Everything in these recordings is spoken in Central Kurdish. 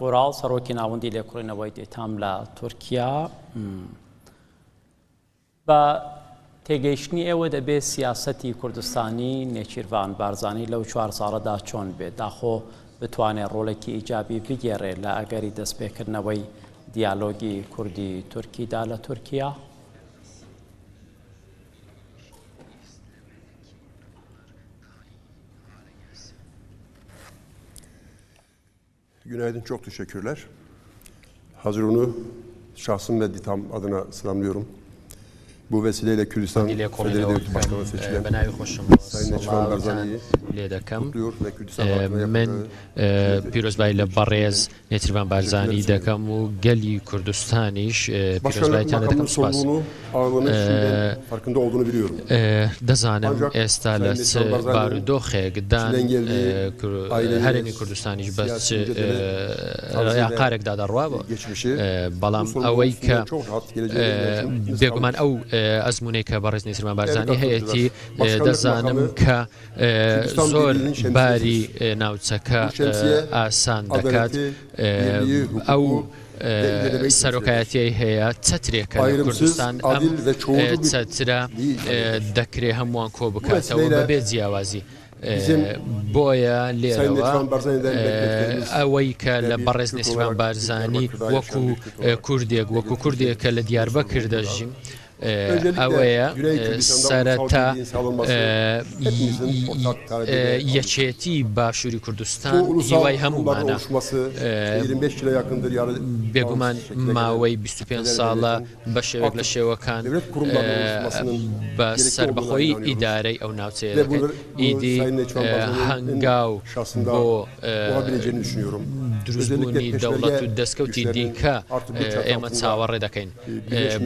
ڤوراڵ، سەرۆکی ناوەندی لێکۆڵینەوەی دێتام لە تورکیا، بە تێگەیشتنی ئێوە دەبێ سیاسەتی کوردستانی نێچیرڤان بارزانی لەو چوار ساڵەدا چۆن بێت؟ داخۆ بتوانێ ڕۆڵێکی ئیجابی بگێڕێ لە ئەگەری دەستپێکردنەوەی دیالۆگی کوردی تورکیدا لە تورکیا؟ Günaydın, çok teşekkürler. Hazıronu şahsım ve DİTAM adına selamlıyorum. Bu vesileyle Kürdistan Federe Devleti Başkanı seçilen Sayın Nêçirvan Barzani'yi kutluyor ve Kürdistan halkına من yaptığı پیرۆزبایی لە بەڕێز نێچیرڤان بارزانی دەکەم و گەلی کوردستانیش پیرۆزباییتان لێ دەکەم سوپاس. دەزانم ئێستا لە چ بارودۆخێکدان، هەرێمی کوردستانیش بە چ ئاقارێکدا دەڕوا، بەڵام ئەوەی کە بێگومان ئەو ئەزموونەی کە بەڕێز نێچیرڤان بارزانی هەیەتی دەزانم کە زۆر باری ناوچەکە ئاسان دەکات، ئەو سەرۆکایەتیەی هەیە چەترێکە لە کوردستان، ئەم چەترە دەکرێ هەمووان کۆ بکاتەوە بەبێ جیاوازی. بۆیە لێرەوە ئەوەی کە لە بەڕێز نێچیرڤان بارزانی وەکو کوردێک وەکو کوردێک کە لە دیاربەکر دەژیم، ئەوەیە سەرەتا یەکێتی باشووری کوردستان هیوای هەموومانە. بێگومان ماوەی 25 ساڵە بە شێوەیەک لە شێوەکان بە سەربەخۆیی ئیدارەی ئەو ناوچەیە دەکەین. ئیدی هەنگاو بۆ دروستبوونی دەوڵەت و دەستکەوتی دیکە ئێمە چاوەڕێ دەکەین.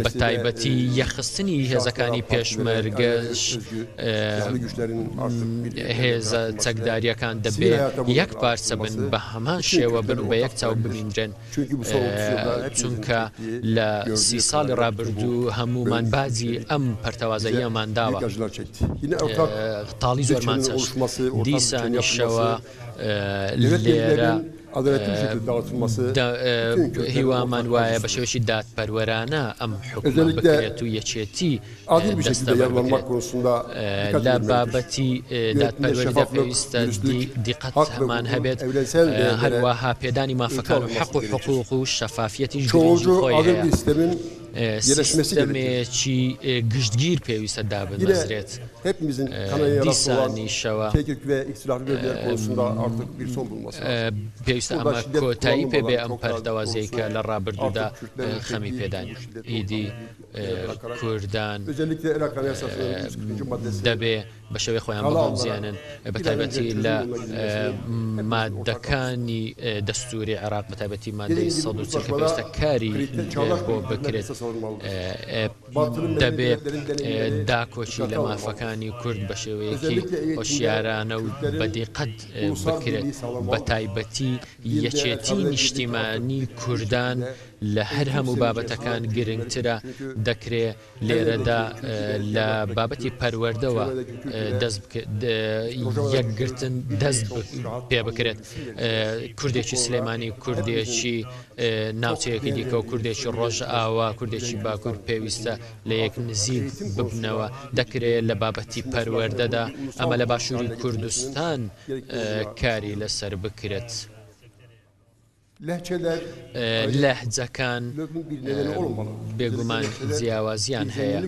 بە تایبەتی یەکخستنی هێزەکانی پێشمەرگەش هێزە چەکدارییەکان دەبێ یەک پارچە بن، بە هەمان شێوە بن و بە یەک چاو ببینرێن، چونکە لە سی ساڵی ڕابردوو هەموومان باجی ئەم پەرتەوازەییەمان داوە، تاڵی زۆرمان چەشت، دیسانیشەوە لێرە هیوامان وایە بە شێوەیەکی دادپەروەرانە ئەم حوکمە بکرێت و یەکێتی دەستەبەر بکرێت. لە بابەتی دادپەروەریدا پێویستە دیقەتمان هەبێت، هەروەها پێدانی مافەکان و حەق و حقوق و شەفافیەتیش گرنگی خۆی هەیە. سیستەمێکی گشتگیر پێویستە دابمەزرێت. دیسانیشەوە پێویستە ئەمە کۆتایی پێ بێ ئەم پەرتەوازەی کە لە ڕابردوودا خەمی پێدان ئیدی کوردان دەبێ بە شێوەی خۆیان بگونجێنن بە تایبەتی لە مادەکانی دەستوری عێراق بە تایبەتی مادەی 140 کە پێویستە کاری بۆ بکرێت دەبێ داکۆکی لە مافەکانی کورد بە شێوەیەکی هۆشیارانە و بە دیقەت بکرێت، بە تایبەتی یەکێتی نیشتیمانی کوردان لە هەر هەموو بابەتەکان گرنگترە، دەکرێ لێرەدا لە بابەتی پەروەردەوە دەست یەکگرتن دەست پێ بکرێت، کوردێکی سلێمانی، کوردێکی ناوچەیەکی دیکە و کوردێکی ڕۆژئاوا، کوردێکی باکوور پێویستە لە یەک نزیک ببنەوە، دەکرێ لە بابەتی پەروەردەدا ئەمە لە باشووری کوردستان کاری لەسەر بکرێت. لەهجەکان بێگومان جیاوازیان هەیە،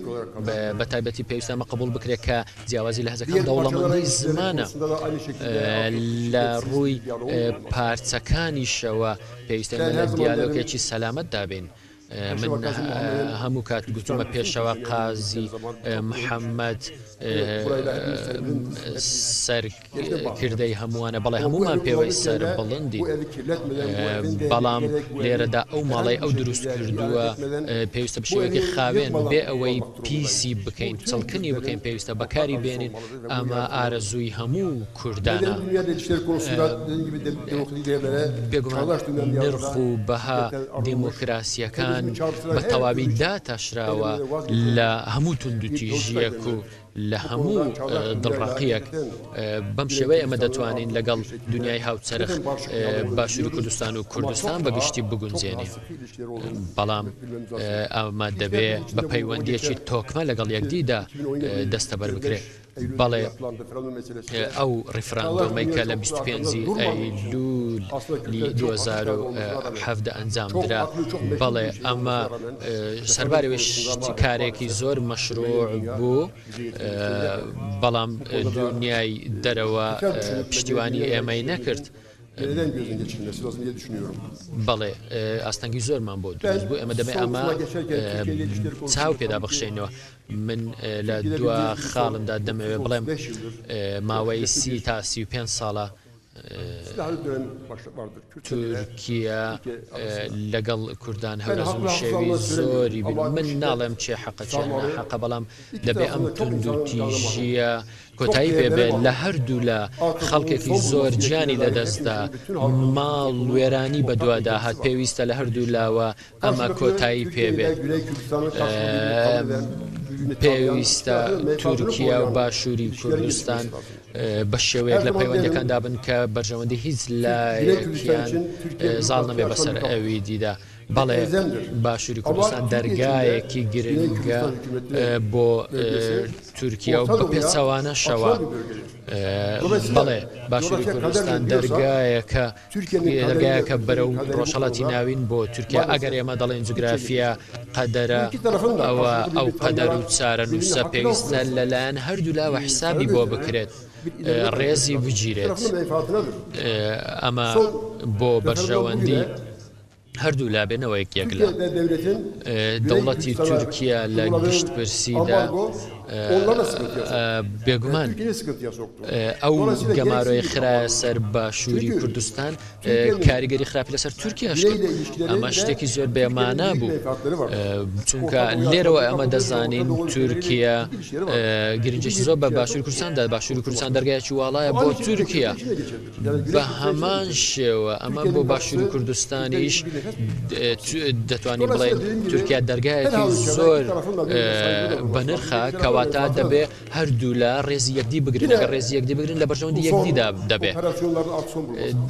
بە تایبەتی پێویستە ئەمە قبوڵ بکرێت کە جیاوازی لەهجەکان دەوڵەمەندی زمانە لە ڕووی پارچەکانیشەوە پێویستە ئێمە لە دیالۆگێکی سەلامەتدا بین. من هەموو کات گوتومە پێشەوا قازی محەممەد سەرکردەی هەمووانە، بەڵێ هەموومان پێوەی سەربڵندین، بەڵام لێرەدا ئەو ماڵەی ئەو دروست کردووە پێویستە بە شێوەیەکی خاوێن بێ ئەوەی پیسی بکەین، چڵکنی بکەین، پێویستە بەکاری بێنین، ئەمە ئارەزووی هەموو کوردانە. بێگومان نرخ و بەها دیموکراسییەکان بە تەواوی داتاشراوە لە هەموو توندوتیژییەک و. لە هەموو دڵڕەقییەک. بەم شێوەیە ئێمە دەتوانین لەگەڵ دونیای هاوچەرخ باشووری کوردستان و کوردستان بە گشتی بگونجێنین. بەڵام ئەمە دەبێ بە پەیوەندییەکی تۆکمە لەگەڵ یەکدیدا دەستەبەر بکرێ. بەڵێ ئەو ڕیفراندۆمەی کە لە 25 ئەیلولی 2017 ئەنجام درا، بەڵێ ئەمە سەرباری ئەوەی کارێکی زۆر مەشروع بوو، بەڵام دونیای دەرەوە پشتیوانی ئێمەی نەکرد. بەڵێ ئاستەنگی زۆرمان بۆ دروست بوو، ئێمە دەبێت ئەمە چاو پێدا بخشێنەوە. من لە دوا خاڵمدا دەمەوێت بڵێم ماوەی سی تا 35 ساڵە تورکیا لەگەڵ کوردان هەوراز و نشێوی زۆری بین من ناڵێم چێ حەقە چێ ناحەقە بەڵام دەبێ ئەم توندوتیژیە کۆتایی پێ بێت لە هەردوو لە خەڵکێکی زۆر گیانی لەدەستدا ماڵ وێرانی بەدوادا هات پێویستە لە هەردوو لاوە ئەمە کۆتایی پێ بێت. پێویستە تورکیا و باشووری کوردستان بە شێوەیەک لە پەیوەندیەکاندا بن کە بەرژەوەندی هیچ لایەکیان زاڵ نەبێ بەسەر ئەوی دیدا. بەڵێ باشووری کوردستان دەرگایەکی گرنگە بۆ تورکیا و بە پێچەوانەشەوە بەڵێ باشووری کوردستان دەرگایەکە دەرگایەکە بەرەو ڕۆژهەڵاتی ناوین بۆ تورکیا، ئەگەر ئێمە دەڵێین جوگرافیا قەدەرە، ئەوە ئەو قەدەر و چارەنووسە پێویستە لەلایەن هەردوولاوە حسابی بۆ بکرێت، ڕێزی بگیرێت، ئەمە بۆ بەرژەوەندی. هەردوولا بێ نەوەک یەک لا. دەوڵەتی تورکیا لە گشتپرسیدا بێگومان ئەو گەمارۆی خرایە سەر باشووری کوردستان کاریگەری خراپی لەسەر تورکیاش کرد ئەمە شتێکی زۆر بێمانا بوو چونکە لێرەوە ئەمە دەزانین تورکیا گرنگێکی زۆر بە باشووری کوردستاندا باشووری کوردستان دەرگایەکی واڵایە بۆ تورکیا. بە هەمان شێوە ئەمە بۆ باشووری کوردستانیش دەتوانین بڵێین تورکیا دەرگایەکی زۆر بەنرخە کەواتە دەبێ هەردوولا ڕێزی یەکدی بگرن ئەگەر ڕێزی یەکدی بگرن لە بەرژەوەندی یەکدیدا دەبێ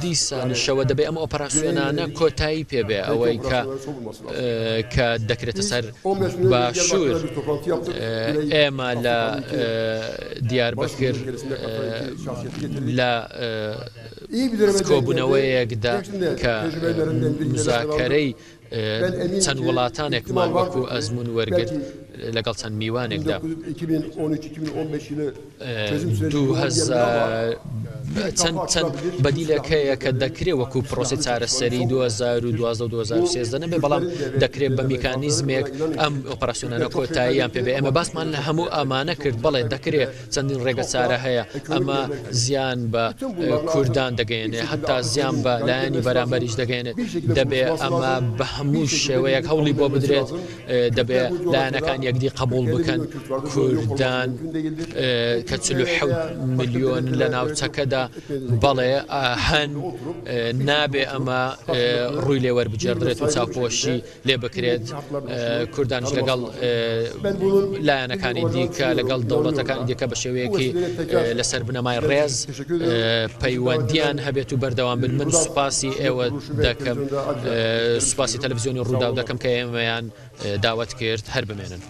دیسانیشەوە دەبێ ئەم ئۆپەراسیۆنانە کۆتایی پێبێ ئەوەی کە کە دەکرێتە سەر باشوور ئێمە لە دیاربەکر لە کۆبوونەوەیەکدا کە مزاکەرەی چەند وڵاتانێکمان وەکو ئەزمون وەرگرت لەگەڵ چەند میوانێکدا چەند چەند بەدیلێک هەیە کە دەکرێت وەکو پرۆسی چارەسەری 2012 2013 نەبێ بەڵام دەکرێت بە میکانیزمێک ئەم ئۆپەراسیۆنانە کۆتاییان پێ بێ ئێمە باسمان لە هەموو ئەمانە کرد بەڵێ دەکرێت چەندین ڕێگە چارە هەیە ئەمە زیان بە کوردان دەگەیەنێ هەتا زیان بە لایەنی بەرامبەریش دەگەیەنێت دەبێ ئەمە بە هەموو شێوەیەک هەوڵی بۆ بدرێت دەبێ لایەنەکان یەکدی قبوڵ بکەن کوردان کە 47 ملیۆن لە ناوچەکەدا بەڵێ هەن نابێ ئەمە ڕووی لێ وەربگێڕدرێت و چاوپۆشی لێ بکرێت کوردانش لەگەڵ لایەنەکانی دیکە لەگەڵ دەوڵەتەکانی دیکە بە شێوەیەکی لەسەر بنەمای ڕێز پەیوەندیان هەبێت و بەردەوام بن من سوپاسی ئێوە دەکەم سوپاسی تەلەڤزیۆنی ڕووداو دەکەم کە ئێمەیان داوەت کرد هەر بمێنن.